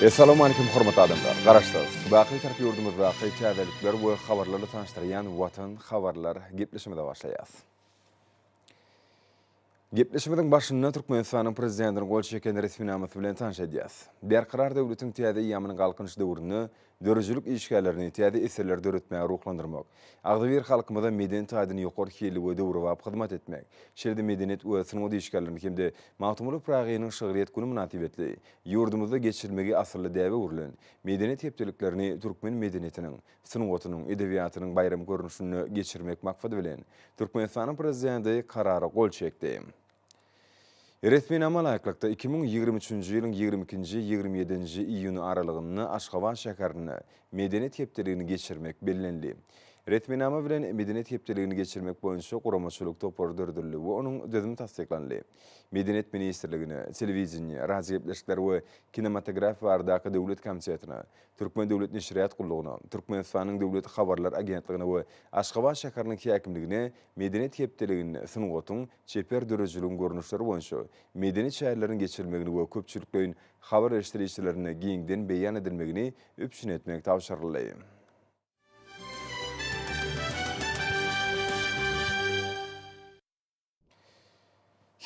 Essalawmalikim hormatly adamlar! Garaşsyz, baky Bitarap ýurdumyzdaky täzelikler we habarlarla tanyşdyrýan Watan habarlar gepleşigimize başlaýas. Gepleşigimiziň başynda Türkmenistanyň Prezidentiniň gol çeken resminamasy bilen tanyş edýäs. Berkarar döwletiň täze eýýamynyň Galkynyş döwründe döredijilik işgärlerini täze eserleri döretmäge ruhlandyrmak, agzybir halkymyza medeni taýdan ýokary hilli we döwrebap hyzmat etmek, şeýle-de medeniýet we sungat işgärlerini hem-de Magtymguly Pyragynyň şygryýet güni mynasybetli ýurdumyzda geçirilmegi asylly däbe öwrülen Medeniýet hepdeliklerini türkmen medeniýetiniň, sungatynyň, edebiýatynyň baýramy görnüşinde geçirmek maksady bilen, Türkmenistanyň Prezidenti Karara gol çekdi. Resminama laýyklykda, 2023-nji ýylyň 22-nji, 27-nji iýuny aralygynda Aşgabat şäherinde Medeniýet hepdeligini geçirmek bellenildi. Resminama bilen Medeniýet hepdeligini geçirmek boýunça guramaçylyk topary döredildi we onuň düzümi tassyklanyldy. Medeniýet ministrligine, Telewideniýe, radiogepleşikler we kinematografiýa baradaky döwlet komitetine, Türkmen döwlet neşirýat gullugyna, Türkmenistanyň Döwlet habarlar agentligine we Aşgabat şäheriniň häkimligine Medeniýet hepdeliginde sungatyň, çeper döredijiligiň görnüşleri boýunça medeni çäreleriň geçirilmegini we köpçülikleýin habar beriş serişdelerinde giňden beýan edilmegini üpjün etmek tabşyryldy.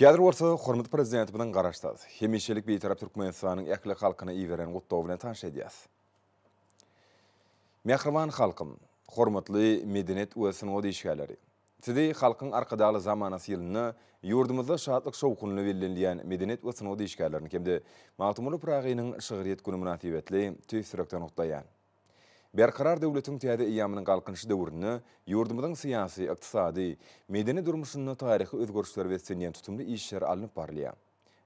Häzir bolsa hormatly Prezidentimiziň Garaşsyz, hemişelik Bitarap Türkmenistanyň ähli halkyna iberen Gutlagy bilen tanyş edýäs. Mähriban halkym, hormatly medeniýet we sungat işgärleri! Sizi Halkyň Arkadagly zamanasy ýylynda ýurdumyzda şatlyk-şowhunly bellenilýän Medeniýet we sungat işgärlerini hem-de Magtymguly Pyragynyň şygryýet güni mynasybetli tüýs ýürekden gutlaýan. Berkarar döwletiň täze eýýamynyň Galkynyşy döwründe ýurdumyzyň syýasy, ykdysady, medeni durmuşynda taryhy özgerişlere beslenýän tutumly işler alnyp barylýar.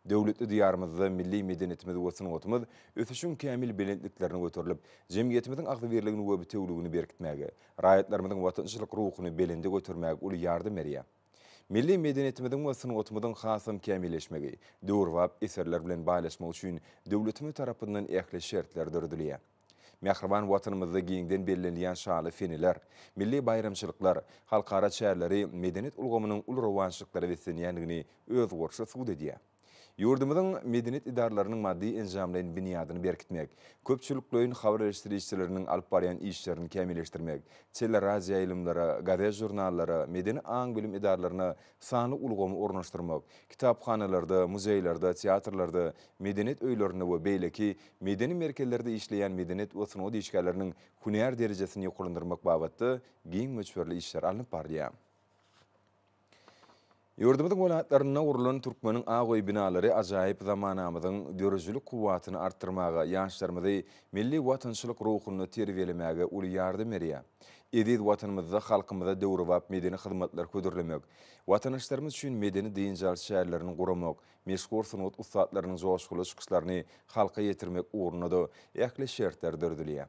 Döwletli Diýarymyzda milli medeniýetimiz we sungatymyz ösüşiň kämil belentliklerine göterilip, jemgyýetimiziň agzybirligini we bitewüligini berkitmäge, raýatlarymyzyň watançylyk ruhuny belende götermäge uly ýardam berýär. Milli medeniýetimiziň we sungatymyzyň hasam kämilleşmegi, döwrebap eserler bilen baýlaşmagy üçin döwletimiz tarapyndan ähli şertler döredilýär. Mähriban Watanymyzda giňden bellenilýän şanly seneler, milli baýramçylyklar, halkara çäreleri medeniýet ulgamynyň uly rowaçlyklara beslenýändigini özboluşly subut edýär. Ýurdumyzyň medeniýet edaralarynyň maddy-enjamlaýyn binýadyny berkitmek, köpçülikleýin habar beriş serişdeleriniň alyp barýan işlerini kämilleşdirmek, teleradioýaýlymlara, gazet-žurnallara, medeni aň-bilim edaralaryna sanly ulgamy ornaşdyrmak, kitaphanalarda, muzeýlerde, teatrlarda, medeniýet öýlerinde we beýleki medeni merkezlerde işleýän medeniýet we sungat işgärleriniň hünär derejesini ýokarlandyrmak babatda giň möçberli işler alnyp barylýar. Ýurdumyzyň welaýatlarynda gurlan türkmeniň ak öý binalary ajaýyp zamanamyzyň döredijilik kuwwatyny artdyrmaga, ýaşlarymyzy milli watançylyk ruhunda terbiýelemäge uly ýardam berýär. Eziz Watanymyzda halkymyza döwrebap medeni hyzmatlary hödürlemek, watandaşlarymyz üçin medeni dynç alyş çärelerini guramak, meşhur sungat ussatlarynyň joşguly çykyşlaryny halka ýetirmek ugrunda-da ähli şertler döredilýär.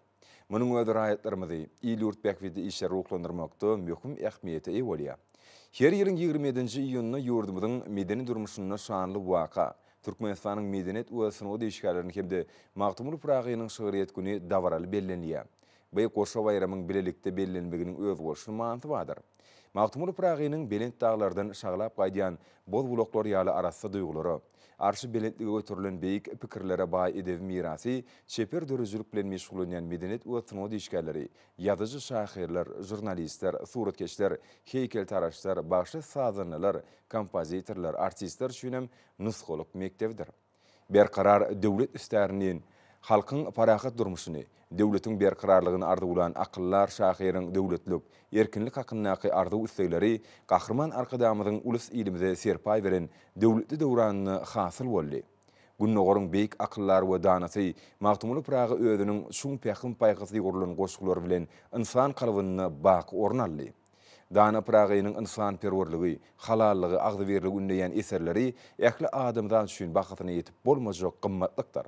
Munuň özi raýatlarymyzy il-ýurt bähbitli işlere ruhlandyrmakda möhüm ähmiýete eýe bolýar. Her ýylyň 27-nji iýunynda ýurdumyzyň medeni durmuşynda şanly waka, Türkmenistanyň Medeniýet we sungat işgärleriniň hem-de Magtymguly Pyragynyň şygryýet güni dabaraly bellenilýär. Bu goşa baýramyň bilelikde bellenmeginiň özboluşly manysy bardyr. Magtymguly Pyragynyň belent daglardan şaglap gaýdýan boz bulaklar ýaly arassa duýgulara, arşy belentlige göterilen beýik pikirlere baý edebi mirasy çeper döredijilik bilen meşgullanýan medeniýet we sungat işgärleri, ýazyjy-şahyrlar, žurnalistler, suratkeşler, heýkeltaraşlar, bagşy-sazandalar, kompozitorlar, artistler üçinem nusgalyk mekdebidir. Berkarar döwlet istärin halkyň parahat durmuşyny, döwletiň berkararlygyny arzuwlan akyldar şahyryň döwletlik, erkinlik hakyndaky arzuw-islegleri Gahryman Arkadagymyzyň ulus-ilimize serpaý beren döwletli döwranynda hasyl boldy. Gündogaryň beýik akyldary we danasy Magtymguly Pyragy özüniň çuň pähim-paýhasy ýugrulan goşgulary bilen ynsan kalbynda baky orun aldy. Dana Pyragynyň ynsanperwerligi, halallygy, agzybirligi ündeýän eserleri ähli adamzat üçin bahasyna ýetip bolmajak gymmatlykdyr.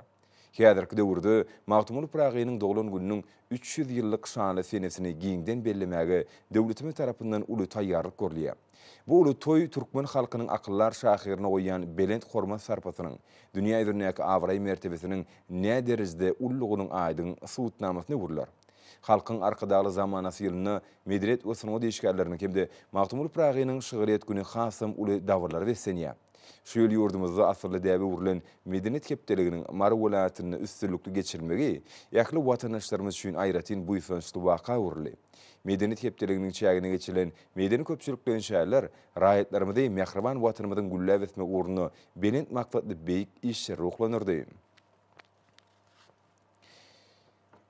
Häzirki döwürde Magtymguly Pyragynyň doglan gününiň 300 ýyllyk şanly senesini giňden bellemäge döwletimiz tarapyndan uly taýýarlyk görülýär. Bu uly toý türkmen halkynyň akyldar şahyryna goýýan belent hormat-sarpasynyň, dünýä ýüzündäki abraý-mertebesiniň näderejede ululygynyň aýdyň subutnamasyna öwrüler. Halkyň Arkadagly zamanasy ýylynda Medeniýet we sungat işgärleriniň hem-de Magtymguly Pyragynyň şygryýet güni hasam uly dabaralara beslenýär. Şu ýyl ýurdumyzda asylly däbe öwrülen Medeniýet hepdeliginiň Mary welaýatynda üstünlikli geçirilmegi ähli watandaşlarymyz üçin aýratyn buýsançly waka öwrüldi. Medeniýet hepdeliginiň çäginde geçirilen medeni-köpçülikleýin çäreler raýatlarymyzy mähriban Watanymyzyň gülläp ösmegi ugrunda belent maksatly beýik işlere ruhlandyrdy.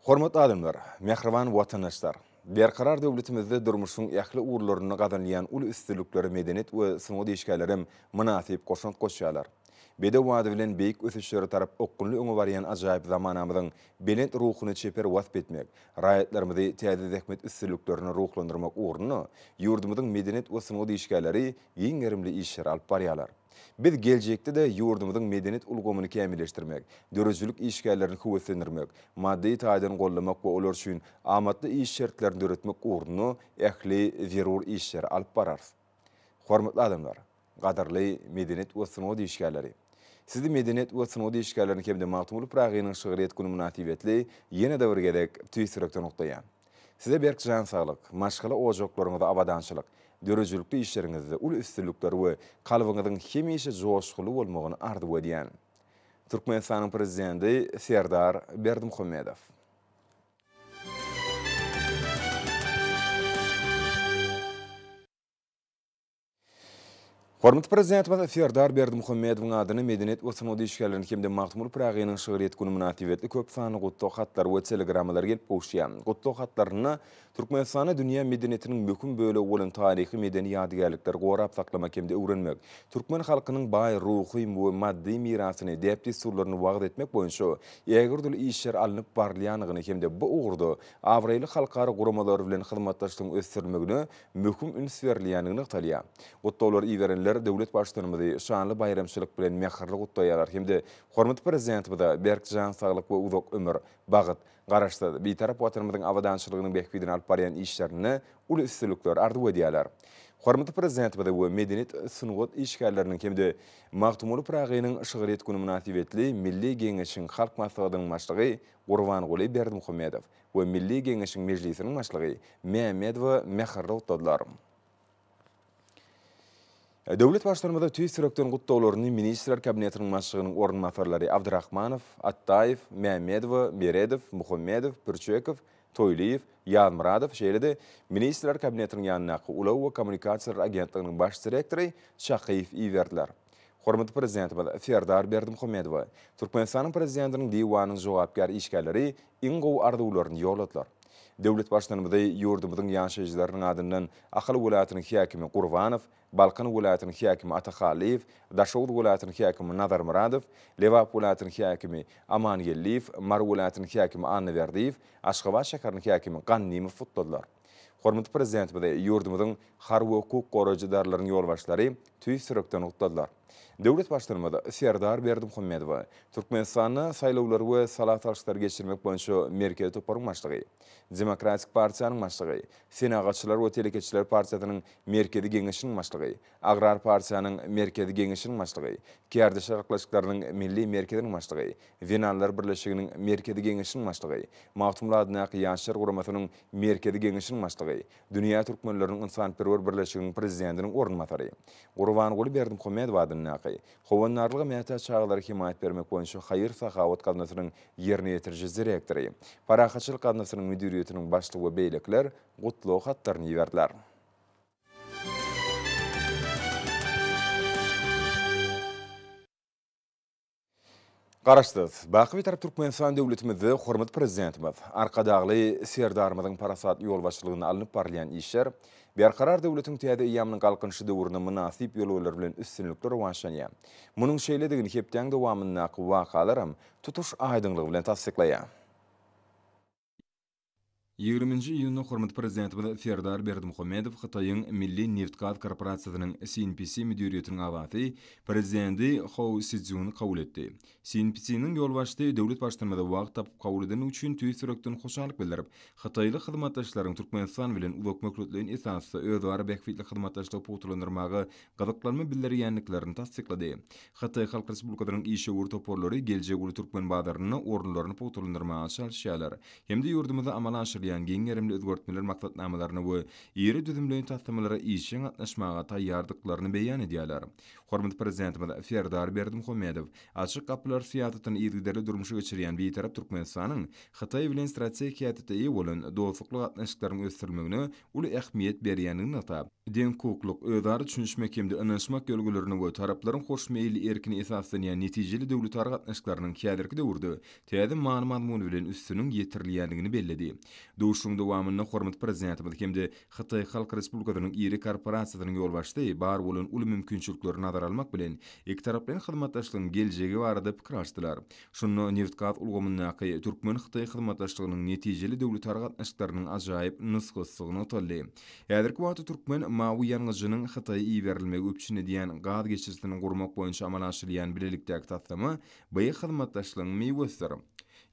Hormatly adamlar, mähriban watandaşlar! Berkarar döwletimizde durmuşyň ähli ugurlarynda gazanylýan uly üstünliklere medeniýet we sungat işgärleri hem mynasyp goşant goşýarlar. Bedew ady bilen beýik ösüşlere tarap okgunly öňe barýan ajaýyp zamanamyzyň belent ruhuny çeper wasp etmek, raýatlarymyzy täze zähmet üstünliklerine ruhlandyrmak ugrunda ýurdumyzyň medeniýet we sungat işgärleri giň gerimli işleri alyp barýarlar. Biz geljekde-de ýurdumyzyň medeniýet ulgamyny kämilleşdirmek, döredijilik işgärlerini höweslendirmek, maddy taýdan goldamak we olar üçin amatly iş şertlerini döretmek ugrunda ähli zerur işleri alyp bararys. Hormatly adamlar! Gadyrly medeniýet we sungat işgärleri! Sizi Medeniýet we sungat işgärleriniň hem-de Magtymguly Pyragynyň şygryýet güni mynasybetli ýene-de bir gezek tüýs ýürekden gutlaýan. Size berk jan saglyk, maşgala ojaklaryňyzda abadançylyk, döredijilikli işleriňizde uly üstünlikler we kalbyňyzyň hemişe joşgunly bolmagyny arzuw edýän. Türkmenistanyň Prezidenti Serdar Berdimuhamedow. Hormatly Prezidentimiz Serdar Berdimuhamedowyň adyna Medeniýet we sungat işgärleriniň hem-de Magtymguly Pyragynyň şygryýet güni mynasybetli köp sanly gutlag hatlary we telegrammalar gelip gowuşýar. Gutlag hatlarynda Türkmenistanda dünýä medeniýetiniň möhüm bölegi bolan taryhy-medeni ýadygärlikleri gorap saklamak hem-de öwrenmek, türkmen halkynyň baý ruhy we maddy mirasyny, däp-dessurlaryny wagyz etmek boýunça ägirt uly işler alnyp barylýandygyny hem-de bu ugurda abraýly halkara guramalary bilen hyzmatdaşlygyň ösdürilmegine möhüm üns berilýändigi nygtalýar. Gutlaglary iberenler döwlet Baştutanymyzy şanly baýramçylyk bilen mähirli gutlaýarlar hem-de hormatly Prezidentimize berk jan saglyk we uzak ömür, bagt, Garaşsyz, Bitarap Watanymyzyň abadançylygynyň bähbidine alyp barýan işlerinde uly üstünlikler arzuw edýärler. Hormatly Prezidentimize we medeniýet, sungat işgärleriniň hem-de Magtymguly Pyragynyň şygryýet güni mynasybetli Milli Geňeşiň Halk Maslahatynyň Başlygy Gurbanguly Berdimuhamedow we Milli Geňeşiň Mejlisiniň Başlygy Mämmedowa mähirli gutladylar. Döwlet Baştutanymyza tüýs ýürekden gutlaglaryny Ministrler Kabinetiniň Başlygynyň orunbasarlary Abdyrahmanow, Atdaýew, Mämmedowa, Meredow, Muhammedow, Pürçekow, Toýlyýew, Ýazmyradow, şeýle-de Ministrler Kabinetiniň ýanyndaky Ulag we kommunikasiýalar agentliginiň baş direktory Çakyýew iberdiler. Hormatly Prezidentimiz Serdar Berdimuhamedowa Türkmenistanyň Prezidentiniň Diwanynyň jogapkär işgärleri iň gowy arzuwlaryny ýolladylar. Döwlet Baştutanymyzy ýurdumyzyň ýaşaýjylarynyň adyndan Ahal welaýatynyň häkimi Gurbanow, Balkan welaýatynyň häkimi Atahallyýew, Daşoguz welaýatynyň häkimi Nazarmyradow, Lebap welaýatynyň häkimi Amangeldiýew, Mary welaýatynyň häkimi Annaberdiýew, Aşgabat şäheriniň häkimi Gannymow gutladylar. Hormatly Prezidentimizi ýurdumyzyň harby we hukuk goraýjy edaralarynyň ýolbaşçylary tüýs ýürekden gutladylar. Döwlet Baştutanymyz Serdar Berdimuhamedowa Türkmenistanda Saýlawlary we sala salşyklary geçirmek boýunça Merkezi toparyň başlygy, Demokratik partiýanyň başlygy, Senagatçylar we telekeçiler partiýasynyň Merkezi geňeşiniň başlygy, Agrar partiýanyň Merkezi geňeşiniň başlygy, Kärdeşler arkalaşyklarynyň Milli merkeziniň başlygy, Zenanlar birleşiginiň Merkezi geňeşiniň başlygy, Magtymguly adyndaky Ýaşlar guramasynyň Merkezi geňeşiniň başlygy, Dünýä türkmenleriniň ynsanperwer birleşiginiň prezidentiniň orunbasary, Gurbanguly Berdimuhamedow adyndaky Howandarlyga mätäç çagalara hemaýat bermek boýunça haýyr-sahawat gaznasynyň ýerine ýetiriji direktory, Parahatçylyk gaznasynyň müdiriýetiniň başlygy we beýlekiler gutlag hatlaryny iberdiler. Garaşsyz, baky Bitarap Türkmenistan döwletimizde hormatly Prezidentimiz Arkadagly Serdarymyzyň parasatly ýolbaşçylygynda alnyp barylýan işler Berkarar döwletiň täze eýýamynyň Galkynyşy döwründe mynasyp ýolbeler bilen üstünlikli rowaçlanýar. Munuň şeýledigini hepdäň dowamyndaky wakalaram tutuş aýdyňlygy bilen tassyklaýar. Ýigriminji iýunda hormatly Prezidentimiz Serdar Berdimuhamedow Hytaýyň Milli nebitgaz korporasiýasynyň CNPC müdiriýetiniň agzasy, Prezidenti Hou Szýuny kabul etdi. CNPC-niň ýolbaşçysy döwlet Baştutanymyzy wagt tapyp kabul edendigi üçin tüýs ýürekden hoşallyk bildirip, hytaýly hyzmatdaşlaryň Türkmenistan bilen uzakmöhletleýin esasda özara bähbitli hyzmatdaşlygy pugtalandyrmaga gyzyklanma bildirýändiklerini tassyklady. Hytaý Halk Respublikasynyň işewür toparlary geljegi uly türkmen bazarynda orunlaryny pugtalandyrmaga çalyşýarlar. Hem-de ýurdumyzda amala aşyrylýan. aşyrylýan giň gerimli özgertmeler maksatnamalaryna we iri düzümleýin taslamalara işjeň gatnaşmaga taýýardyklaryny beýan edýärler. Hormatly Prezidentimiz Serdar Berdimuhamedow Açyk gapylar syýasatyny yzygiderli durmuşa geçirýän Bitarap Türkmenistanyň Hytaý bilen strategik häsiýete eýe bolan dostlukly gatnaşyklaryň ösdürilmegine uly ähmiýet berýändigini nygtap, deňhukuklyk, özara düşünişmek hem-de ynanyşmak ýörelgelerine we taraplaryň hoşmeýilli erkine esaslanýan netijeli döwletara gatnaşyklarynyň häzirki döwürde täze many-mazmun bilen üstüniň ýetirilýändigini belledi. Duşuşygyň dowamynda hormatly Prezidentimiz hem-de Hytaý Halk Respublikasynyň iri korporasiýasynyň ýolbaşçysy bar bolan uly mümkinçilikleri nazara almak bilen, ikitaraplaýyn hyzmatdaşlygyň geljegi barada pikir alyşdylar. Şunda nebitgaz ulgamyndaky türkmen-hytaý hyzmatdaşlygynyň netijeli döwletara gatnaşyklarynyň ajaýyp nusgasydygy nygtaldy. Häzirki wagtda türkmen mawy ýangyjynyň Hytaýa iberilmegi üpjün edýän gaz geçirijisini gurmak boýunça amala aşyrylýan bilelikdäki taslama bu hyzmatdaşlygyň miwesidir.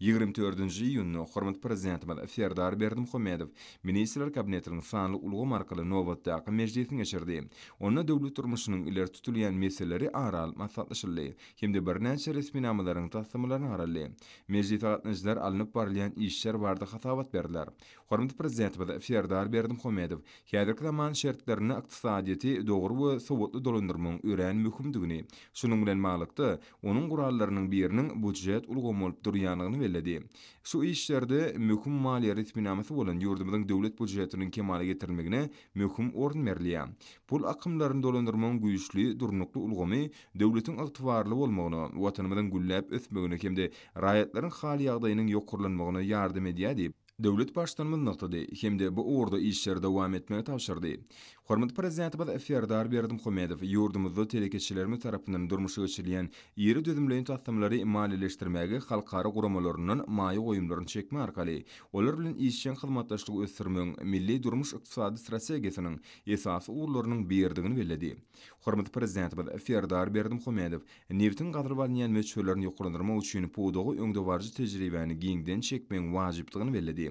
24-nji iýunda hormatly Prezidentimiz Serdar Berdimuhamedow Ministrler Kabinetiniň sanly ulgam arkaly nobatdaky mejlisini geçirdi. Onda döwlet durmuşynyň ileri tutulýan meseleleri ara alyp maslahatlaşyldy hem-de birnäçe resminamalaryň taslamalaryna garaldy. Mejlise gatnaşyjylar alnyp barylýan işler barada hasabat berdiler. Hormatly Prezidentimiz Serdar Berdimuhamedow häzirki zaman şertlerinde ykdysadyýeti dogry we sowatly dolandyrmagyň örän möhümdigini, şunuň bilen baglylykda, onuň gurallarynyň biriniň býujet ulgamy bolup durýandygyny belledi. Şu işlerde möhüm maliýe resminamasy bolan ýurdumyzyň döwlet býujetiniň kemala getirilmegine möhüm orun berilýär. Pul akymlaryny dolandyrmagyň güýçli, durnukly ulgamy döwletiň ygtybarly bolmagyna, Watanymyzyň gülläp ösmegine hem-de raýatlaryň hal-ýagdaýynyň ýokarlanmagyna ýardam edýär diýip, döwlet Baştutanymyz nygtady hem-de bu ugurda işleri dowam etmegi tabşyrdy. Hormatly Prezidentimiz Serdar Berdimuhamedow ýurdumyzda telekeçilerimiz tarapyndan durmuşa geçirilýän iri düzümleýin taslamalary maliýeleşdirmäge halkara guramalaryndan maýa goýumlaryny çekmek arkaly olar bilen işjeň hyzmatdaşlygy ösdürmegiň milli durmuş-ykdysady strategiýasynyň esasy ugurlarynyň biridigini belledi. Hormatly Prezidentimiz Serdar Berdimuhamedow nebitiň gazylyp alynýan möçberlerini ýokarlandyrmak üçin pudaga öňdebaryjy tejribäni giňden çekmegiň wajypdygyny belledi.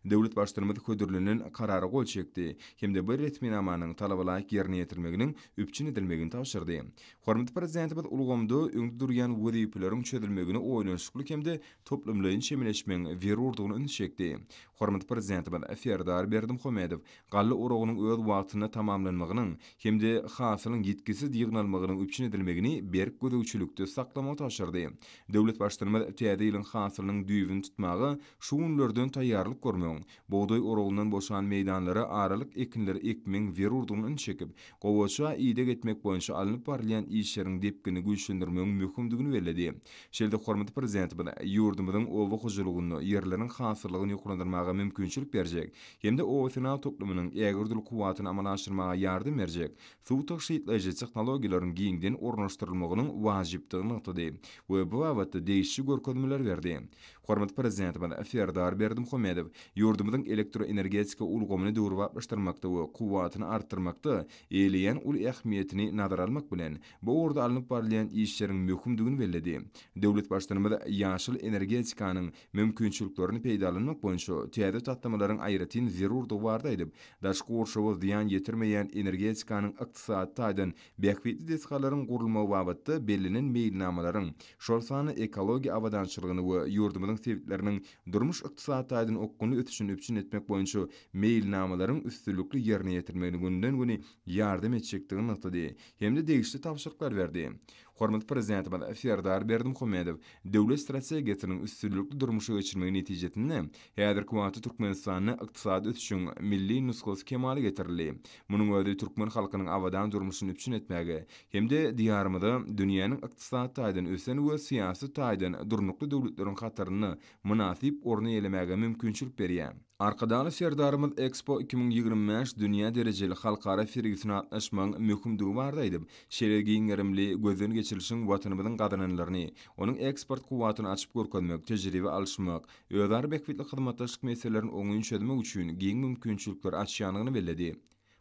Döwlet Baştutanymyz hödürlenen Karara gol çekdi hem-de bu resminamanyň talabalaýyk ýerine ýetirilmeginiň üpjün edilmegini tabşyrdy. Hormatly Prezidentimiz ulgamda öňde durýan wezipeleriň çözülmegine oýlanyşykly hem-de toplumlaýyn çemeleşmegiň zerurdygyna ünsi çekdi. Hormatly Prezidentimiz Serdar Berdimuhamedow galla oragynyň öz wagtynda tamamlanmagynyň hem-de hasylyň ýitgisiz ýygnalmagynyň üpjün edilmegini berk gözegçilikde saklamagy tabşyrdy. Döwlet Baştutanymyz täze ýylyň hasylynyň düýbüni tutmaga şu günlerden taýýarlyk görmegiň, bugdaý oragyndan boşan meýdanlara aralyk ekinleri ekmegiň zerurdygyna ünsi çekip, gowaça ideg etmek boýunça alnyp barylýan işleriň depginini güýçlendirmegiň möhümdigini belledi. Şeýle-de hormatly Prezidentimiz ýurdumyzyň oba hojalygynda ýerleriň hasyllygyny ýokarlandyrmaga mümkinçilik berjek hem-de obasenagat toplumynyň ägirt uly kuwwatyny amala aşyrmaga ýardam berjek suw tygşytlaýjy tehnologiýalaryň giňden ornaşdyrylmagynyň wajypdygyny nygtady we bu babatda degişli görkezmeleri berdi. Hormatly Prezidentimiz Serdar Berdimuhamedow ýurdumyzyň elektroenergetika ulgamyny döwrebaplaşdyrmakda we kuwwatyny artdyrmakda eýeleýän uly ähmiýetini nazara almak bilen, bu ugurda alnyp barylýan işleriň möhümdigini belledi. Döwlet Baştutanymyz ýaşyl energetikanyň mümkinçiliklerini peýdalanmak boýunça täze taslamalaryň aýratyn zerurdygy barada aýdyp, daşky gurşawa zyýan ýetirmeýän energetikanyň ykdysady taýdan bähbitli desgalaryň gurulmagy babatda bellenen meýilnamalaryň, şol sanda ekologiýa abadançylygyny we ýurdumyzyň sebitleriniň durmuş-ykdysady taýdan okgunly ösüşini üpjün etmek boýunça meýilnamalaryň üstünlikli ýerine ýetirilmegine günden-güni ýardam etjekdigini nygtady hem-de degişli tabşyryklary berdi. Hormatly Prezidentimiz Serdar Berdimuhamedow döwlet strategiýasynyň üstünlikli durmuşa geçirilmegi netijesinde häzirki wagtda Türkmenistanda ykdysady ösüşiň milli nusgasy kemala getirildi. Munuň özi türkmen halkynyň abadan durmuşyny üpjün etmäge hem-de Diýarymyza dünýäniň ykdysady taýdan ösen we syýasy taýdan durnukly döwletleriň hatarynda mynasyp orun eýelemäge mümkinçilik berýär. Arkadagly Serdarymyz Ekspo 2025 dünýä derejeli halkara sergisine gatnaşmagyň möhümdigi barada aýdyp, şeýle giň gerimli gözden geçirilişiň Watanymyzyň gazananlaryny, onuň eksport kuwwatyny açyp görkezmek, tejribe alyşmak, özara bähbitli hyzmatdaşlyk meselelerini oňyn çözmek üçin giň mümkinçilikleri açýandygyny belledi.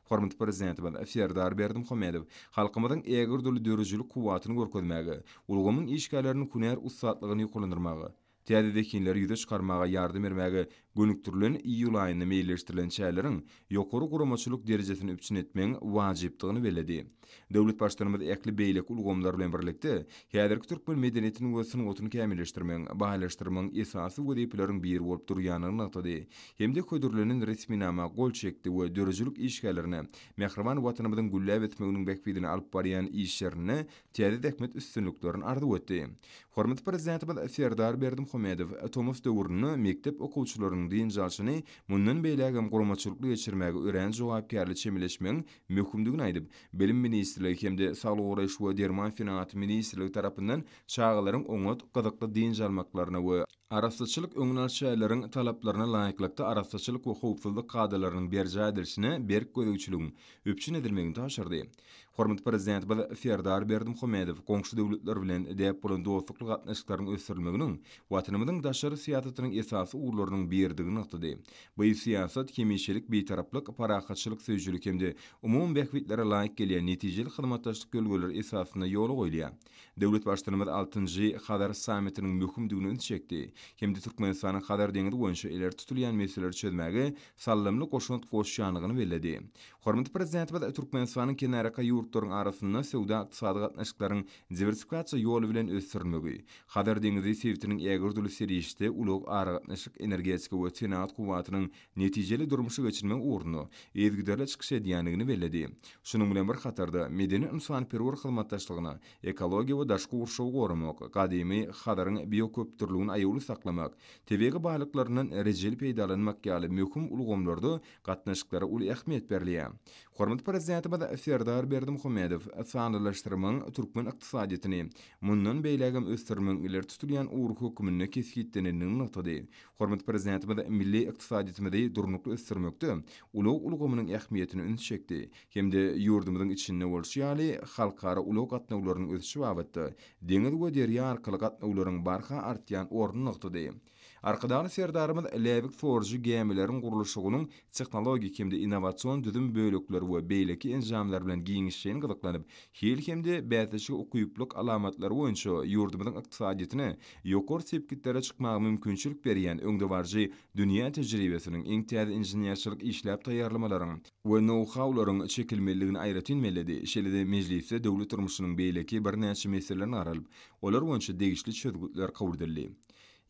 Hormatly Prezidentimiz Serdar Berdimuhamedow halkymyzyň ägirt uly döredijilik kuwwatyny görkezmäge, ulgamyň işgärleriniň hünär ussatlygyny ýokarlandyrmaga, täze zehinleri ýüze çykarmaga ýardam bermäge gönükdirilen iýul aýynda meýilleşdirilen çäreleriň ýokary guramaçylyk derejesini üpjün etmegiň wajypdygyny belledi. Döwlet Baştutanymyz ähli beýleki ulgamlar bilen birlikde, häzirki türkmen medeniýetini we sungatyny kämilleşdirmegiň, baýlaşdyrmagyň esasy wezipeleriň biri bolup durýandygyny nygtady hem-de hödürlenen resminama gol çekdi we döredijilik işgärlerine mähriban Watanymyzyň gülläp ösmeginiň bähbidine alyp barýan işlerinde täze zähmet üstünliklerini arzuw etdi. Hormatly Prezidentimiz Serdar Berdimuhamedow tomus döwründe mekdep okuwçylarynyň dynç alşyny mundan beýläk hem guramaçylykly geçirmäge örän jogapkärli çemeleşmegiň möhümdigini aýdyp, Bilim ministrligi hem-de Saglygy goraýyş we derman senagaty ministrligi tarapyndan çagalaryň oňat, gyzykly dynç almaklaryna we arassaçylyk-öňüni alyş çäreleriň talaplaryna laýyklykda arassaçylyk we howpsuzlyk kadalarynyň berjaý edilişine berk gözegçiligiň üpjün edilmegini tabşyrdy. Hormatly Prezidentimiz Serdar Berdimuhamedow goňşy döwletler bilen däp bolan dostlukly gatnaşyklaryň ösdürilmeginiň Watanymyzyň daşary syýasatynyň esasy ugurlarynyň biridigini nygtady. Bu syýasat hemişelik Bitaraplyk, parahatçylyk söýüjilik hem-de umumy bähbitlere laýyk gelýän netijeli hyzmatdaşlyk ýörelgeleri esasynda ýola goýulýar. Döwlet Baştutanymyz altynjy Hazar sammitiniň möhümdigine üns çekdi hem-de Türkmenistanyň Hazar deňizi boýunça ileri tutulýan meseleleri çözmäge saldamly goşant goşýandygyny belledi. Hormatly Prezidentimiz Türkmenistanyň kenarýaka ýurtlaryň arasynda söwda-ykdysady gatnaşyklaryň diwersifikasiýa ýoly bilen ösdürilmegi, Hazar deňizi sebitiniň ägirt uly serişde, ulag, aragatnaşyk, energetika we senagat kuwwatynyň netijeli durmuşa geçirmek ugrunda yzygiderli çykyş edýändigini belledi. Şunuň bilen bir hatarda, medeni-ynsanperwer hyzmatdaşlygyna, ekologiýa we daşky gurşawy goramak, gadymy Hazaryň bioköpdürlügini aýawly saklamak, tebigy baýlyklaryndan rejeli peýdalanmak ýaly möhüm ulgamlarda gatnaşyklara uly ähmiýet berilýär. Hormatly Prezidentimiz Serdar Berdimuhamedow sanlylaşdyrmagyň türkmen ykdysadyýetini mundan beýlägem ösdürmegiň ileri tutulýan ugry hökmünde kesgitlenendigini nygtady. Hormatly Prezidentimiz milli ykdysadyýetimizi durnukly ösdürmekde ulag ulgamynyň ähmiýetine üns çekdi hem-de ýurdumyzyň içinde bolşy ýaly, halkara ulag gatnawlarynyň ösüşi babatda deňiz we derýa arkaly gatnawlaryň barha artýan ornuny nygtady. Arkadagly Serdarymyz läbik sorujy gämileriň gurluşygynyň tehnologik hem-de innowasion düzüm bölekleri we beýleki enjamlar bilen giňişleýin gyzyklanyp, hil hem-de bäsleşige ukyplylyk alamatlary boýunça ýurdumyzyň ykdysadyýetine ýokary sepgitlere çykmaga mümkinçilik berýän öňdebaryjy dünýä tejribesiniň, iň täze inženerçilik işläp taýýarlamalaryň we nou-haularyň çekilmelidigini aýratyn belledi. Şeýle-de mejlisde döwlet durmuşynyň beýleki birnäçe meselelerine garalyp, olar boýunça degişli çözgütler kabul edildi.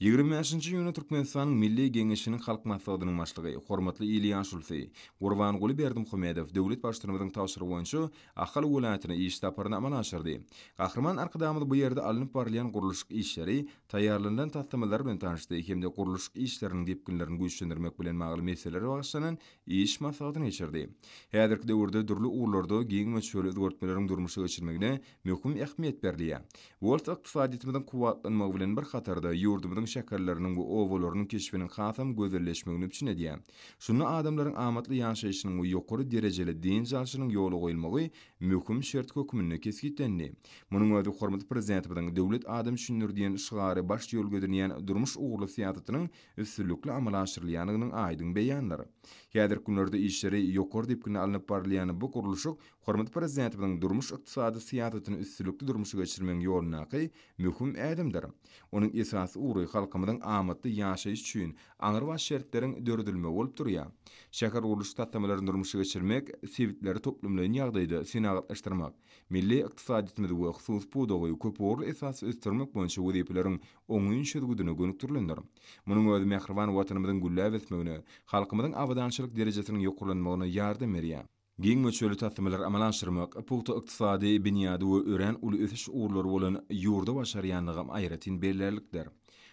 25-nji iýunda Türkmenistanyň Milli Geňeşiniň Halk Maslahatynyň Başlygy, hormatly il ýaşulusy Gurbanguly Berdimuhamedow döwlet Baştutanymyzyň tabşyrygy boýunça Ahal welaýatyna iş saparyny amala aşyrdy. Gahryman Arkadagymyz bu ýerde alnyp barylýan gurluşyk işleri, taýýarlanylan taslamalar bilen tanyşdy hem-de gurluşyk işleriniň depginlerini güýçlendirmek bilen bagly meselelere bagyşlanan iş maslahatyny geçirdi. Häzirki döwürde dürli ugurlarda giň möçberli özgertmeleriň durmuşa geçirilmegine möhüm ähmiýet berilýär. Bu bolsa ykdysadyýetimiziň kuwwatlanmagy bilen bir hatarda, ýurdumyzyň şäherleriniň we obalarynyň keşbiniň hasam gözelleşmegini üpjün edýär. Şunda adamlaryň amatly ýaşaýşynyň we ýokary derejeli dynç alşynyň ýola goýulmagy möhüm şert hökmünde kesgitlendi. Munuň özi hormatly Prezidentimiziň Döwlet adam üçindir diýen şygary baş ýörelge edinýän durmuş ugurly syýasatynyň üstünlikli amala aşyrylýandygynyň aýdyň beýanydyr. Häzirki günlerde işleri ýokary depginde alnyp barylýan bu gurluşyk Hormatly Prezidentimiziň durmuş-ykdysady syýasatyny üstünlikli durmuşa geçirmegiň ýolundaky möhüm ädimdir. Onuň esasy ugry halkymyzyň amatly ýaşaýşy üçin aňrybaş şertleriň döredilmegi bolup durýar. Şähergurluşyk taslamalaryny durmuşa geçirmek, sebitleri toplumlaýyn ýagdaýda senagatlaşdyrmak, milli ykdysadyýetimizi we hususy pudagy köpugurly esasda ösdürmek boýunça wezipeleriň oňyn çözgüdine gönükdirilendir. Munuň özi mähriban Watanymyzyň gülläp ösmegine, halkymyzyň abadançylyk derejesiniň ýokarlanmagyna ýardam berýär. Giň möçberli taslamalary amala aşyrmak, pugta ykdysady binýady we örän uly ösüş ugurlary bolan ýurda başarýanlygam aýratyn bellärlikdir.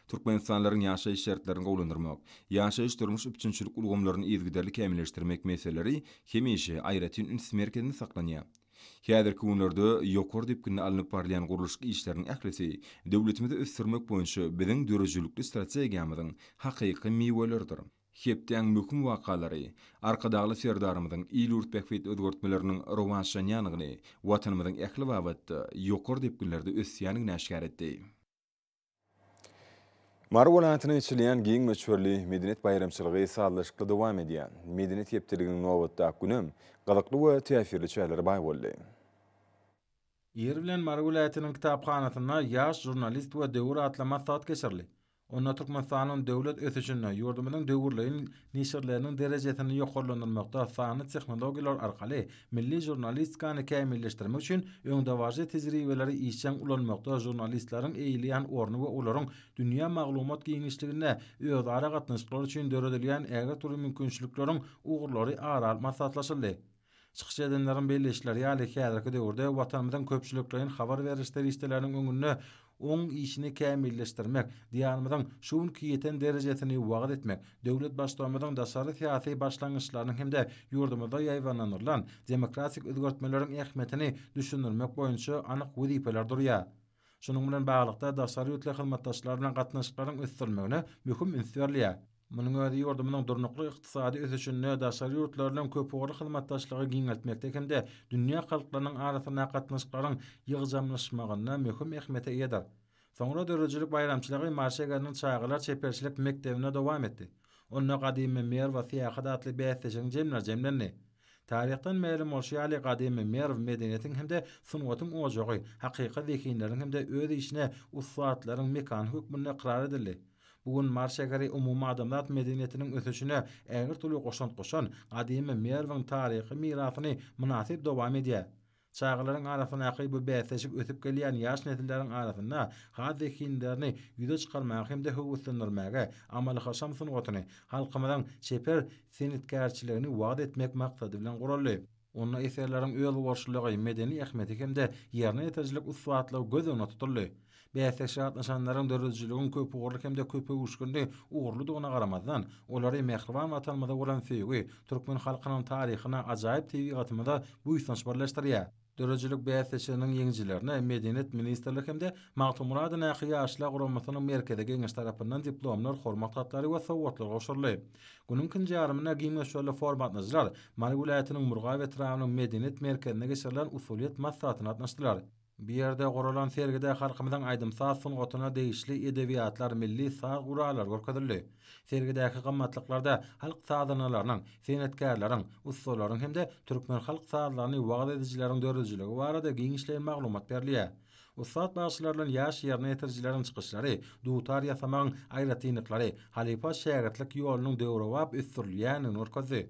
Türkmenistanlylaryň ýaşaýyş şertlerini gowulandyrmak, ýaşaýyş-durmuş üpjünçilik ulgamlaryny yzygiderli kämilleşdirmek meseleleri hemişe aýratyn üns merkezinde saklanýar. Häzirki günlerde ýokary depginde alnyp barylýan gurluşyk işleriniň ählisi döwletimizi ösdürmek boýunça biziň döredijilikli strategiýamyzyň hakyky miweleridir. Hepdäň möhüm wakalary Arkadagly Serdarymyzyň il-ýurt bähbitli özgertmeleriniň rowaçlanýandygyny, Watanymyzyň ähli babatda ýokary depginlerde ösýändigini äşgär etdi. Mary welaýatynda geçirilýän giň möçberli medeniýet baýramçylygy sazlaşykly dowam edýär. Medeniýet hepdeliginiň nobatdaky günem gyzykly we täsirli çärelere baý boldy. Ir bilen Mary welaýatynyň kitaphanasynda Ýaş žurnalist we döwür atly maslahat geçirildi. Onda Türkmenistanyň döwlet ösüşinde, ýurdumyzyň döwürleýin neşirleriniň derejesini ýokarlandyrmakda sanly tehnologiýalar arkaly milli žurnalistikany kämilleşdirmek üçin öňdebaryjy tejribeleri işjeň ulanmakda žurnalistleriň eýeleýän orny we olaryň dünýä maglumat giňişliginde özara gatnaşyklar üçin döredilýän ägirt uly mümkinçilikleriň ugurlary ara alyp maslahatlaşyldy. Çykyş edenleriň belleýişleri ýaly, häzirki döwürde Watanymyzyň köpçülikleýin habar beriş serişdeleriniň öňünde oň işini kämilleşdirmek, Diýarymyzyň şu günki ýeten derejesini wagyz etmek, döwlet Baştutanymyzyň daşary syýasy başlangyçlarynyň hem-de ýurdumyzda ýaýbaňlandyrylan demokratik özgertmeleriň ähmiýetini düşündirmek boýunça anyk wezipeler durýar. Şunuň bilen baglylykda, daşary ýurtly hyzmatdaşlar bilen gatnaşyklaryň ösdürilmegine möhüm üns berilýär. Munuň özi ýurdumyzyň durnukly ykdysady ösüşinde daşary ýurtlar bilen köpugurly hyzmatdaşlygy giňeltmekde hem-de dünýä halklarynyň arasyndaky gatnaşyklaryň ýygjamlaşmagynda möhüm ähmiýete eýedir. Soňra döredijilik baýramçylygy Mary şäheriniň çagalar çeperçilik mekdebinde dowam etdi. Onda Gadymy Merwe syýahat atly bäsleşigiň jemleri jemlendi. Taryhdan mälim bolşy ýaly, gadymy Merw medeniýetiň hem-de sungatyň ojagy, hakyky zehinleriň hem-de öz işine ussatlaryň mekany hökmünde ykrar edildi. Bu gün Mary şäheri umumadamzat medeniýetiniň ösüşine ägirt uly goşant goşan gadymy Merwiň taryhy mirasyny mynasyp dowam edýär. Çagalaryň arasyndaky bu bäsleşik ösüp gelýän ýaş nesilleriň arasynda has zehinlerini ýüze çykarmaga hem-de höweslendirmäge, amaly-haşam sungatyny, halkymyzyň çeper senetkärçiligini wagyz etmek maksady bilen guraldy. Onda eserleriň özboluşlylygy, medeni ähmiýeti hem-de ýerine ýetirijilik ussatlygy göz öňünde tutuldy. Bäsleşige gatnaşanlaryň döredijiligiň köpugurly hem-de köpöwüşginli ugurlydygyna garamazdan, olary mähriban Watanymyza bolan söýgi, türkmen halkynyň taryhyna, ajaýyp tebigatymyza buýsanç birleşdirýär. Döredijilik bäsleşiginiň ýeňijilerine Medeniýet ministrligi hem-de Magtymguly adyndaky Ýaşlar guramasynyň Merkezi Geňeşi tarapyndan diplomlar, hormat hatlary we sowgatlar gowşuryldy. Günüň ikinji ýarymynda giň möçberli foruma gatnaşyjylar Mary welaýatynyň Murgap etrabynyň Medeniýet merkezinde geçirilen usulyýet maslahatyna gatnaşdylar. Bu ýerde guralan sergide halkymyzyň aýdym-saz sungatyna degişli edebiýatlar, milli saz gurallary görkezildi. Sergidäki gymmatlyklarda halk sazandalarynyň, senetkärleriň, ussalaryň hem-de türkmen halk sazlaryny wagyz edijileriň döredijiligi barada giňişleýin maglumat berilýär. Ussat bagşylar bilen ýaş ýerine ýetirijileriň çykyşlary, dutar ýasamagyň aýratynlyklary, halypa-şägirtlik ýolunyň döwrebap ösdürilýändigini görkezdi.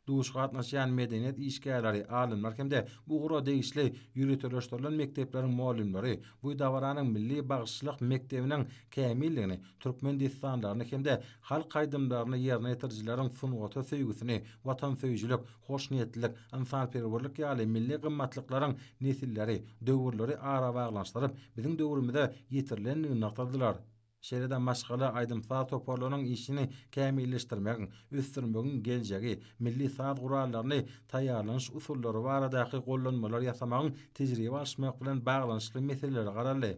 Duşuşyga gatnaşýan medeniýet işgärleri, alymlar hem-de bu ugra degişli ýöriteleşdirilen mekdepleriň mugallymlary bu dabaranyň milli bagşyçylyk mekdebiniň kämilligini, türkmen dessanlaryny hem-de halk aýdymlaryny ýerine ýetirijileriň sungata söýgüsini, watansöýüjilik, hoşniýetlilik, ynsanperwerlik ýaly milli gymmatlyklaryň nesilleri, döwürleri arabaglanyşdyryp, biziň döwrümize ýetirilendigini nygtadylar. Şeýle-de maşgala aýdym-saz toparlarynyň işini kämilleşdirmegiň, ösdürmegiň geljegi, milli saz gurallaryny taýýarlanyş usullary baradaky gollanmalary ýasamagyň tejribe alyşmak bilen baglanyşykly meselelere garaldy.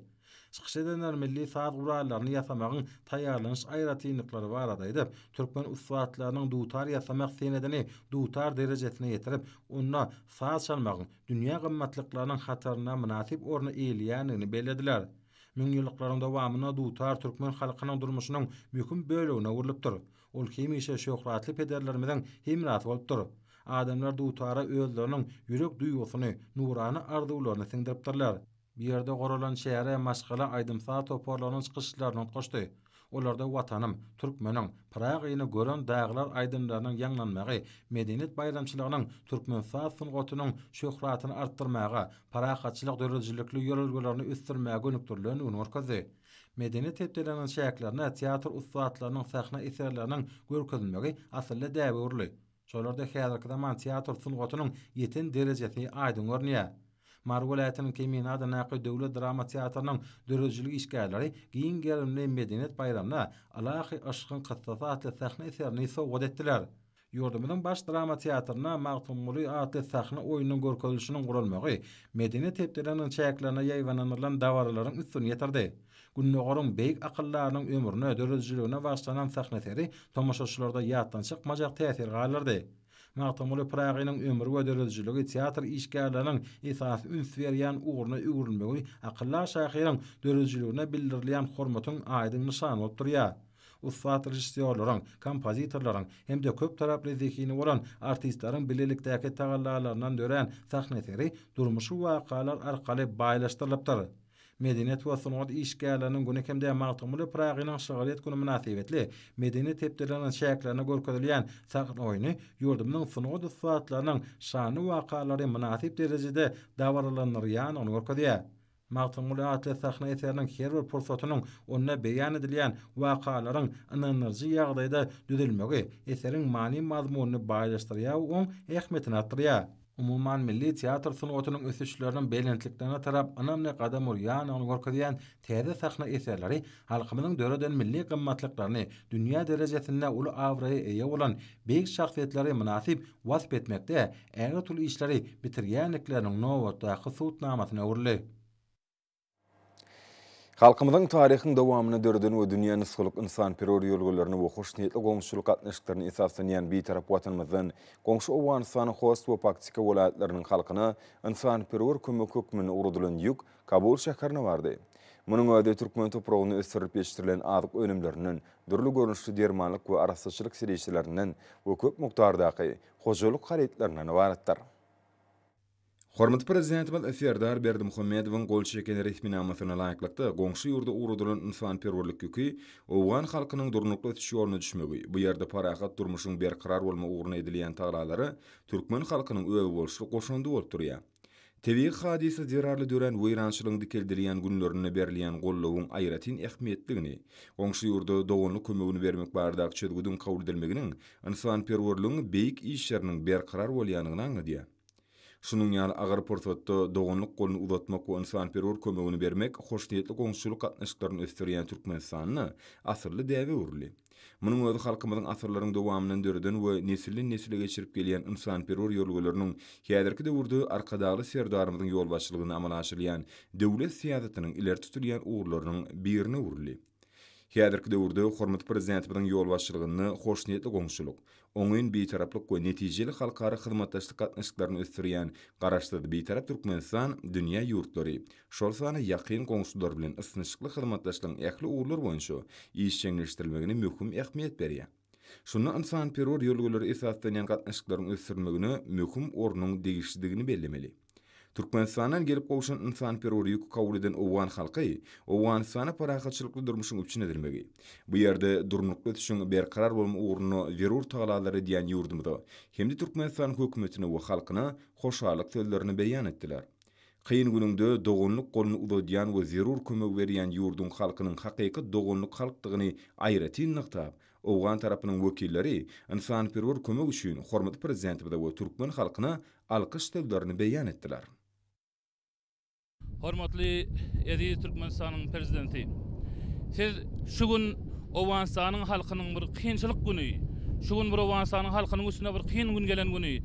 Çykyş edenler milli saz gurallaryny ýasamagyň taýýarlanyş aýratynlyklary barada aýdyp, türkmen ussatlarynyň dutar ýasamak senedini dutar derejesine ýetirip, onda saz çalmagyň dünýä gymmatlyklarynyň hatarynda mynasyp orny eýeleýändigini bellediler. Müňýyllyklaryň dowamynda dutar türkmen halkynyň durmuşynyň möhüm bölegine öwrülipdir. Ol hemişe şöhratly pederlerimiziň hemrasy bolupdyr. Adamlar dutara özleriniň ýürek duýgusyny, nurana arzuwlaryny siňdiripdirler. Bu ýerde guralan çäre maşgala aýdym-saz toparlarynyň çykyşlaryny utgaşdy. Olarda Watanym, Türkmeniň, Pyragyny gören daglar aýdymlarynyň ýaňlanmagy medeniýet baýramçylygynyň türkmen saz sungatynyň şöhratyny artdyrmaga, parahatçylyk döredijilikli ýörelgelerini ösdürmäge gönükdirilendigini görkezdi. Medeniýet hepdeliginiň çäklerinde teatr ussatlarynyň sahna eserleriniň görkezilmegi asylly däbe öwrüldi. Şolarda häzirki zaman teatr sungatynyň ýeten derejesi aýdyň görünýär. Mary welaýatynyň Kemine adyndaky döwlet drama teatrynyň döredijilik işgärleri giň gerimli medeniýet baýramyna Ylahy yşkyň kyssasy atly sahna eserini sowgat etdiler. Ýurdumyzyň Baş drama teatrynda Magtymguly atly sahna oýnunyň görkezilişiniň guralmagy Medeniýet hepdeliginiň çäklerinde ýaýbaňlandyrylan dabaralaryň üstüni ýetirdi. Gündogaryň beýik akyldarynyň ömrüne, döredijiligine bagyşlanan sahna eseri tomaşaçylarda ýatdan çykmajak täsir galdyrdy. Magtymguly Pyragynyň ömri we döredijiligi teatr işgärleriniň esasy üns berýän ugruna öwrülmegi akyldar şahyryň döredijiligine bildirilýän hormatyň aýdyň nyşany bolup durýar. Ussat režissýorlaryň, kompozitorlaryň hem-de köptaraply zehini bolan artistleriň bilelikdäki tagallalaryndan dörän sahna eseri durmuşy wakalar arkaly baýlaşdyrylypdyr. Medeniýet we sungat işgärleriniň güni hem-de Magtymguly Pyragynyň şygryýet güni mynasybetli Medeniýet hepdeliginiň çäklerinde görkezilýän sahna oýny ýurdumyzyň sungat ussatlarynyň şanly wakalary mynasyp derejede dabaralandyrýandygyny görkezýär. Magtymguly atly sahna eseriniň her bir pursatynyň onda beýan edilýän wakalaryň ynandyryjy ýagdaýda düzülmegi eseriň many-mazmunyny baýlaşdyrýar we oň ähmiýetini artdyrýar. Umuman, milli teatr sungatynyň ösüşleriniň belentliklerine tarap ynamly gadam urýandygyny görkezýän täze sahna eserleri halkymyzyň döreden milli gymmatlyklaryny, dünýä derejesinde uly abraýa eýe bolan beýik şahsyýetleri mynasyp wasp etmekde ägirt uly işleri bitirýändikleriniň nobatdaky subutnamasyna öwrüldi. Halkymyzyň taryhyň dowamynda döreden we dünýä nusgalyk ynsanperwer ýörelgelerine we hoşniýetli goňşuçylyk gatnaşyklaryna esaslanýan Bitarap Watanymyzdan goňşy Owganystanyň Host we Paktika welaýatlarynyň halkyna ynsanperwer kömek hökmünde ugradylan ýük Kabul şäherine bardy. Munuň özi türkmen topragynda ösdürilip ýetişdirilen azyk önümlerinden, dürli görnüşli dermanlyk we arassaçylyk serişdelerinden we köp mukdardaky hojalyk harytlaryndan ybaratdyr. Hormatly Prezidentimiz Serdar Berdimuhamedowyň gol çeken resminamasyna laýyklykda, goňşy ýurda ugradylan ynsanperwerlik ýüki owgan halkynyň durnukly ösüş ýoluna düşmegi, bu ýerde parahat durmuşyň berkarar bolmagy ugrunda edilýän tagalalara türkmen halkynyň özboluşly goşandy bolup durýar. Tebigy hadysa zerarly dörän weýrançylygyň dikeldilýän günlerinde berilýän goldawyň aýratyn ähmiýetligini, goňşy ýurda doganlyk kömegini bermek baradaky çözgüdiň kabul edilmeginiň ynsanperwerligiň beýik işleriniň berkarar bolýandygyny aňladýar. Şunuň ýaly agyr pursatda doganlyk goluny uzatmak we ynsanperwer kömegini bermek hoşniýetli goňşuçylyk gatnaşyklaryny ösdürýän Türkmenistanda asylly däbe öwrüldi. Munuň özi halkymyzyň asyrlaryň dowamyndan döreden we nesilden-nesle geçirip gelýän ynsanperwer ýörelgeleriniň häzirki döwürde Arkadagly Serdarymyzyň ýolbaşçylygynda amala aşyrylýan döwlet syýasatynyň ileri tutulýan ugurlarynyň birine öwrüldi. Häzirki döwürde hormatly Prezidentimiziň ýolbaşçylygynda hoşniýetli goňşuçylyk, oňyn Bitaraplyk we netijeli halkara hyzmatdaşlyk gatnaşyklaryny ösdürýän Garaşsyz, Bitarap Türkmenistan dünýä ýurtlary, şol sanda ýakyn goňşular bilen ysnyşykly hyzmatdaşlygyň ähli ugurlar boýunça işjeňleşdirilmegine möhüm ähmiýet berýär. Şunda ynsanperwer ýörelgelere esaslanýan gatnaşyklaryň ösdürilmegine möhüm ornuň degişlidigini bellemeli. Türkmenistandan gelip gowşan ynsanperwer ýüki kabul eden owgan halky Owganystanda parahatçylykly durmuşyň üpjün edilmegi, bu ýerde durnukly ösüşiň berkarar bolmagy ugrunda zerur tagallalary edýän ýurdumyza hem-de Türkmenistanyň Hökümetine we halkyna hoşallyk sözlerini beýan etdiler. Kyn günüňde doganlyk goluny uzadýan we zerur kömegi berýän ýurduň halkynyň hakyky doganlyk halkdygyny aýratyn nygtap, owgan tarapynyň wekilleri ynsanperwer kömek üçin hormatly Prezidentimize we türkmen halkyna alkyş sözlerini beýan etdiler. Hormatly eziz Türkmenistanyň Prezidenti! Siz şu gün Owganystanyň halkynyň bir kynçylyk güni, şu gün bir Owganystanyň halkynyň üstüne bir kyn gün gelen güni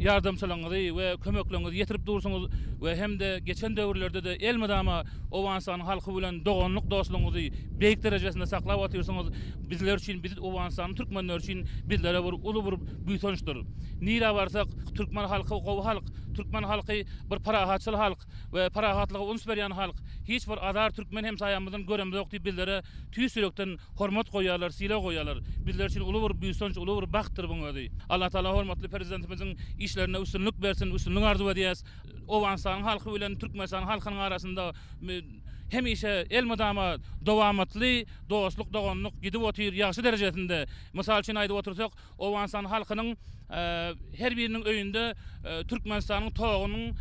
ýardamçylygyňyzy we kömekleriňizi ýetirip dursuňyz we hem-de geçen döwürlerde-de elmydama Owganystanyň halky bilen doganlyk-dostlugyňyzy beýik derejesinde saklap otyrsyňyz. Bizler üçin, biz Owganystanyň türkmenleri üçin bizlere bir uly bir buýsançdyr. Nirä barsak, türkmen halky gowy halk, türkmen halky bir parahatçyl halk we parahatlyga üns berýän halk. Hiç bir azar türkmen hemsaýamyzdan göremzok diýip bizlere tüýs ýürekden hormat goýýarlar, sylag goýýarlar. Bizler üçin uly bir buýsanç, uly bir bagtdyr buň özi. Allatagala hormatly Prezidentimiziň işlerinde üstünlik bersin, üstünlik arzuw edýäs. Owganystanyň halky bilen Türkmenistanyň halkynyň arasynda hemişe elmydama dowamatly dostluk, doganlyk gidip otyr ýagşy derejesinde. Mysal üçin aýdyp otursak, Owganystan halkynyň her biriniň öýünde Türkmenistanyň togunyň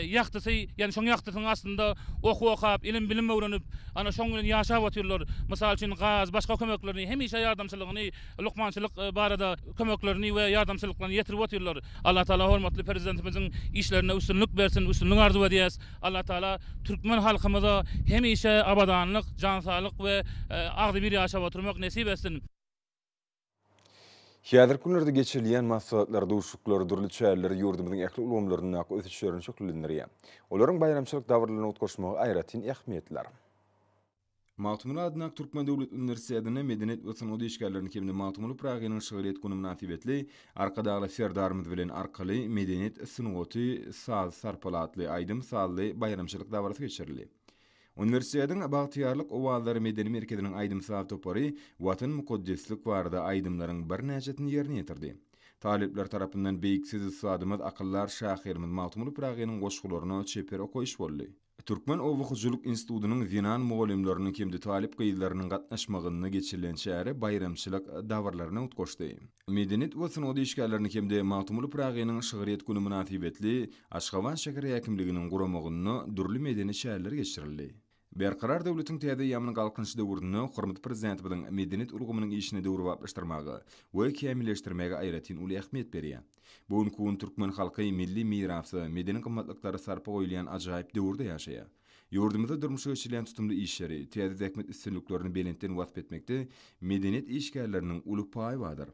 ýagtysy, ýagny şoň ýagtysynyň astynda okuw okap, ilim-bilim öwrenip, ana şoň bilen ýaşap otyrlar. Mysal üçin, gaz, başga kömeklerini, hemişe ýardamçylygyny, lukmançylyk barada kömeklerini we ýardamçylyklaryny ýetirip otyrlar. Allatagala hormatly Prezidentimiziň işlerinde üstünlik bersin, üstünlik arzuw edýäs. Allatagala türkmen halkymyza hemişe abadanlyk, jan saglyk we agzybir ýaşap oturmak nesip etsin. Häzirki günlerde geçirilýän maslahatlar, duşuşyklar, dürli çäreler ýurdumyzyň ähli ulgamlaryndaky ösüşlerini şöhlelendirýär. Olaryň baýramçylyk dabaralaryna utgaşmagy aýratyn ähmiýetlidir. Magtymguly adyndaky Türkmen döwlet uniwersitetinde Medeniýet we sungat işgärleriniň hem-de Magtymguly Pyragynyň şygryýet güni mynasybetli Arkadagly Serdarymyz bilen Arkaly medeniýet sungaty saz sarpaly atly aýdym-sazly baýramçylyk dabarasy geçirildi. Uniwersitetiň Bagtyýarlyk owazlary medeni merkeziniň aýdym-saz topary Watan mukaddeslik barada aýdymlaryň birnäçesini ýerine ýetirdi. Talyplar tarapyndan beýik söz ussadymyz, akyldar şahyrymyz Magtymguly Pyragynyň goşgularyna çeper okaýyş boldy. Türkmen oba hojalyk institutynyň zenan mugallymlarynyň hem-de talyp gyzlarynyň gatnaşmagynda geçirilen çäre baýramçylyk dabaralaryna utgaşdy. Medeniýet we sungat işgärlerini hem-de Magtymguly Pyragynyň şygryýet güni mynasybetli Aşgabat şäher häkimliginiň guramagynda dürli medeni çäreler geçirildi. Berkarar döwletiň täze eýýamynyň Galkynyşy döwründe hormatly Prezidentimiziň medeniýet ulgamynyň işini döwrebaplaşdyrmaga we kämilleşdirmäge aýratyn uly ähmiýet berýär. Bu günki gün türkmen halky milli mirasa, medeni gymmatlyklara sarpa goýulýan ajaýyp döwürde ýaşaýar. Ýurdumyzda durmuşa geçirilýän tutumly işleri, täze zähmet üstünliklerini belentden wasp etmekde medeniýet işgärleriniň uly paýy bardyr.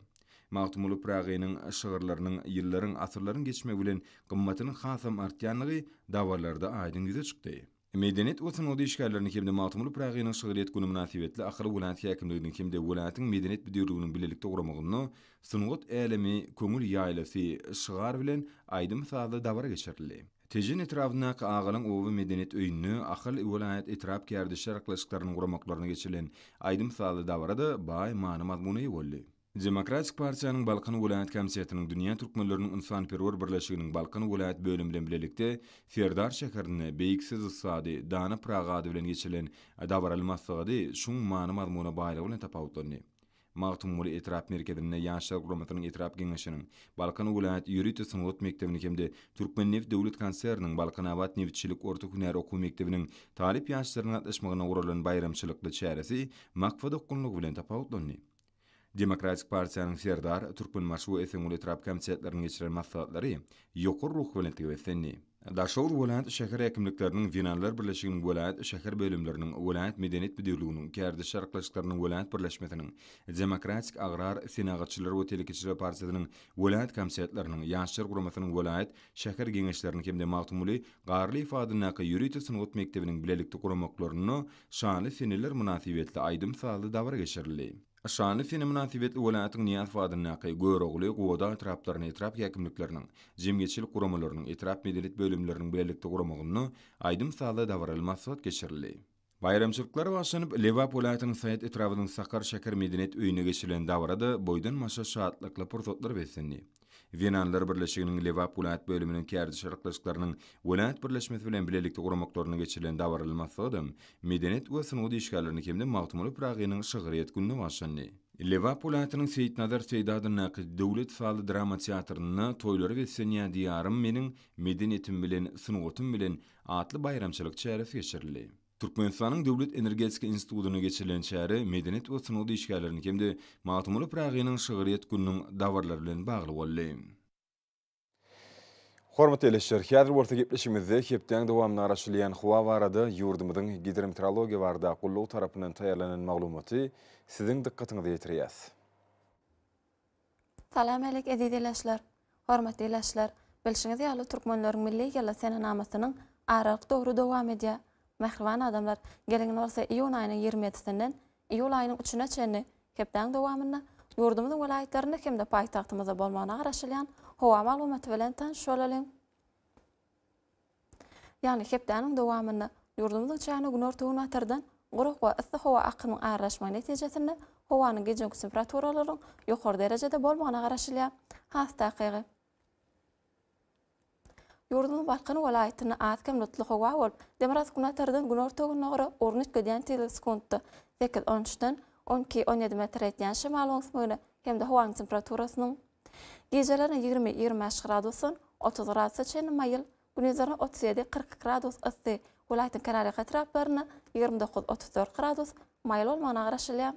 Magtymguly Pyragynyň şygyrlarynyň ýyllaryň, asyrlaryň geçmegi bilen gymmatynyň hasam artýandygy dabaralarda aýdyň ýüze çykdy. Medeniýet we sungat işgärlerini hem-de Magtymguly Pyragynyň şygryýet güni mynasybetli Ahal welaýat häkimliginiň hem-de welaýatyň Medeniýet müdirliginiň bilelikde guramagynda Sungat älemi, köňül ýaýlasy şygar bilen aýdym-sazly dabara geçirildi. Tejen etrabyndaky Agalyň oba medeniýet öýünde Ahal welaýat etrap kärdeşler arkalaşyklarynyň guramaklarynda geçirilen aýdym-sazly dabara-da baý many-mazmuna eýe boldy. Demokratik partiýanyň Balkan welaýat komitetiniň Dünýä türkmenleriniň ynsanperwer birleşiginiň Balkan welaýat bölümi bilen bilelikde Serdar şäherinde beýik söz ussady dana Pyragy ady bilen geçirilen dabaraly maslahady çuň many-mazmuna baýlygy bilen tapawutlandy. Magtymguly etrap merkezinde Ýaşlar guramasynyň etrap geňeşiniň, Balkan welaýat ýörite sungat mekdebini hem-de Türkmennebit döwlet konserniniň Balkanabat nebitçilik orta hünär okuw mekdebiniň talyp ýaşlarynyň gatnaşmagynda guralan baýramçylykly çäresi maksat okgunlygy bilen tapawutlandy. Demokratik partiýanyň Serdar, Türkmenbaşy we Esenguly etrap komitetleriniň geçiren maslahatlary ýokary ruhubelentlige beslendi. Daşoguz welaýat şäher häkimlikleriniň Zenanlar birleşiginiň welaýat şäher bölümleriniň, welaýat medeniýet müdirliginiň, kärdeşler arkalaşyklarynyň welaýat birleşmesiniň, Demokratik agrar, senagatçylar we telekeçiler partiýasynyň welaýat komitetleriniň, Ýaşlar guramasynyň welaýat, şäher geňeşleriniň hem-de Magtymguly Garlyýew adyndaky ýörite sungat mekdebiniň bilelikde guramaklarynda Şanly seneler mynasybetli aýdym-sazly dabara geçirildi. Şanly sene mynasybetli welaýatyň Nyýazow adyndaky, Görogly, Gubadag etraplarynyň etrap häkimlikleriniň, jemgyýetçilik guramalarynyň, etrap medeniýet bölümleriniň bilelikde guramagynda aýdym-sazly dabaraly maslahat geçirildi. Baýramçylyklar başlanyp, Lebap welaýatynyň Saýat etrabynyň Sakar şäher medeniýet öýünde geçirilen dabara-da boýdan-başa şatlykly pursatlar beslendi. Zenanlar birleşiginiň Lebap welaýat bölüminiň kärdeş arkalaşyklarynyň welaýat birleşmesi bilen bilelikde guramaklarynda geçirilen dabaraly maslahatam medeniýet we sungat işgärlerini hem-de Magtymguly Pyragynyň şygryýet gününe bagyşlandy. Lebap welaýatynyň Seýitnazar Seýdi adyndaky döwlet sazly-drama teatrynda Toýlara beslenýän Diýarym meniň medeniýetim bilen, sungatym bilen atly baýramçylyk çäresi geçirildi. Türkmenistanyň Döwlet energetika institutynda geçirilen çäre medeniýet we sungat işgärlerini hem-de Magtymguly Pyragynyň şygryýet gününiň dabaralary bilen bagly boldy. Hormatly ildeşler, häzir bolsa gepleşigimizde hepdäň dowamynda garaşylýan howa barada ýurdumyzyň Gidrometeorologiýa barada gullugy tarapyndan taýýarlanan maglumaty siziň dykgatyňyza ýetirýäs. Salam älek eziz ilaçlar! Hormatly ilaçlar! Bilşiňiz ýaly türkmenleriň milli ýyly senenamasynyň aralyk döwri dowam edýär. Mähriban adamlar, geliň indi bolsa iýun aýynyň 27-sinden iýul aýynyň üçüne çenli hepdäň dowamynda ýurdumyzyň welaýatlarynda hem-de paýtagtymyzda bolmagyna garaşylýan howa maglumaty bilen tanyş bolalyň. Ýagny hepdäniň dowamynda ýurdumyzyň çägine günorta-günbatardan gurak we yssy howa akymyň aralaşmagy netijesinde howanyň gijeki temperaturalarynyň ýokary derejede bolmagyna garaşylýar. Has takygy, ýurdumyzyň Balkan welaýatynda az-kem bulutly howa bolup, demirgazyk-günbatardan günorta-gündogara ugruny üýtgedýän tizligi sekuntda sekiz, on üçden on iki, on ýedi metre ýetýän şemalyň öwüsmegine hem-de howanyň temperaturasynyň Gijelerine 20, 25 gradusdan 30 gradusa çenli maýyl, gündizlerine 37, 42 gradus yssy, welaýatyň kenarýaka etraplarynda 29, 34 gradus maýyl bolmagyna garaşylýar.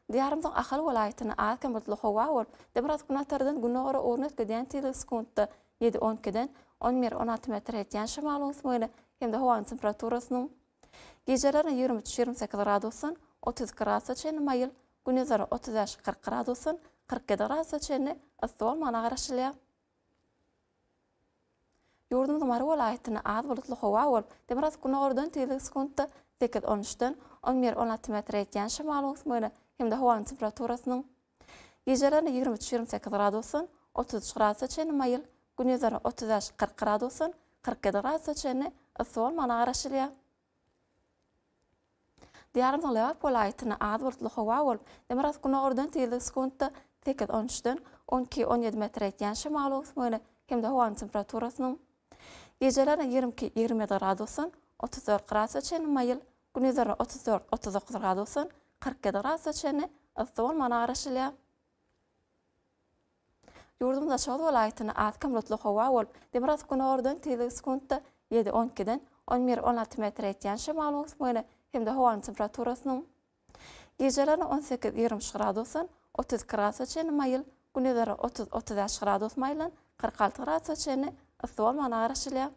Diýarymyzyň Ahal welaýatynda az-kem bulutly howa bolup, demirgazyk-günbatardan gündogara ugruny üýtgedýän tizligi sekuntda ýedi, on ikiden on bir, on alty metre ýetýän şemalyň öwüsmegine hem-de howanyň temperaturasynyň gijelerine 23, 28 gradusdan 32 gradusa çenli maýyl, Gündizler 35, 40 gradusdan 47 gradusa çenli yssy bolmagyna garaşylýar. Ýurdumyzyň Mary welaýatynda az bulutly howa bolup, demirgazyk-gündogardan tizligi sekuntda sekiz, on üçden on bir, on alty metre ýetýän şemalyň öwüsmegine hem-de howanyň temperaturasynyň gijelerine 23, 28 gradusdan 33 gradusa çenli maýyl, gündizlerine 35, 40 gradusdan 47 gradusa çenli yssy bolmagyna garaşylýar. Diýarymyzyň Lebap welaýatynda az bulutly howa bolup, demirgazyk-günordan tizligi sekuntda sekiz, on üçden 12, 17 metre ýetýän şemal öwüsmegine hem-de howanyň temperaturasynyň gijelerine 22, 27 gradusdan 34 gradusa çenli maýyl, gündizlerine 34, 39 gradusdan 47 gradusa çenli yssy bolmagyna garaşylýar. Ýurdumyzda Daşoguz welaýatynda az-kem bulutly howa bolup, demirgazyk-günordan tizligi sekuntda ýedi, on ikiden 11, 16 metre ýetýän şemal öwüsmegine hem-de howanyň temperaturasynyň gijelerine 18, 23 gradusdan 32 gradusa çenli maýyl, gündizlere 30, 35 gradus maýyldan 46 gradusa çenli yssy bolmagyna garaşylýar.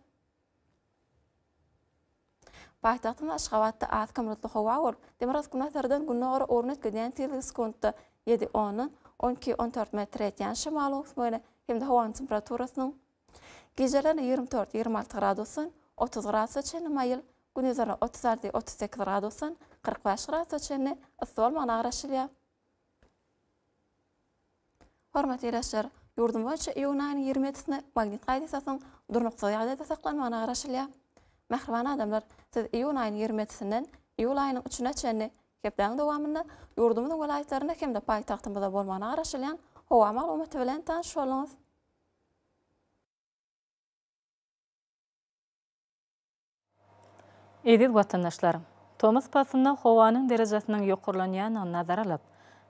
Paýtagtymyz Aşgabatda az-kem bulutly howa bolup, demirgazyk-günbatardan gündogara ugruna üýtgedýän tizligi sekuntda ýedi, ondan 12, 14 metre ýetýän şemal öwüsmegine hem-de howanyň temperaturasynyň gijelerine 24, 26 gradusdan 30 gradusa çenli maýyl, gündizlerine 36, 38 gradusdan 45 gradusa çenli yssy bolmagyna garaşylýar. Hormatly ildeşler, ýurdumyz boýunça iýun aýynyň 27-sinde magnit hadysasynyň durnuksyz ýagdaýda saklanmagyna garaşylýar. Mähriban adamlar, siz iýun aýynyň 27-sinden iýul aýynyň üçüne çenli hepdäniň dowamynda ýurdumyzyň welaýatlarynda hem-de paýtagtymyzda bolmagyna garaşylýan howa maglumaty bilen tanyş bolduňyz. Eziz watandaşlar! Tomus paslynda howanyň derejesiniň ýokarlanýandygyny nazara alyp,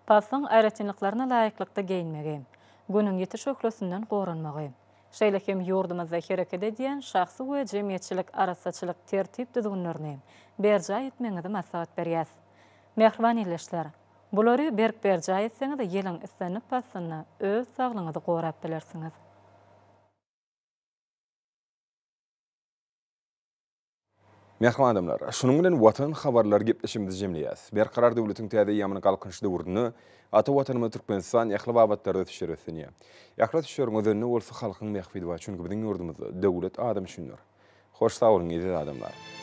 paslyň aýratynlyklaryna laýyklykda geýinmegi, Günüň ýiti şöhlesinden goranmagy, şeýle hem ýurdumyzda hereket edýän şahsy we jemgyýetçilik arassaçylyk tertip-düzgünlerini berjaý etmegiňizi maslahat berýäs. Mähriban ildeşler! Bulary berk berjaý etseňiz, ýylyň islendik paslynda öz saglygyňyzy gorap bilersiňiz. Mähriban adamlar, şunuň bilen Watan habarlary gepleşigimizi jemleýäs. Berkarar döwletiň täze eýýamynyň Galkynyş döwründe ata Watanymyz Türkmenistan ähli babatlarda ösüşlere beslenýär. Ähli ösüşleriň özeninde bolsa halkyň bähbidi bar, çünki biziň ýurdumyzda döwlet adam üçindir. Hoş sag boluň eziz adamlar!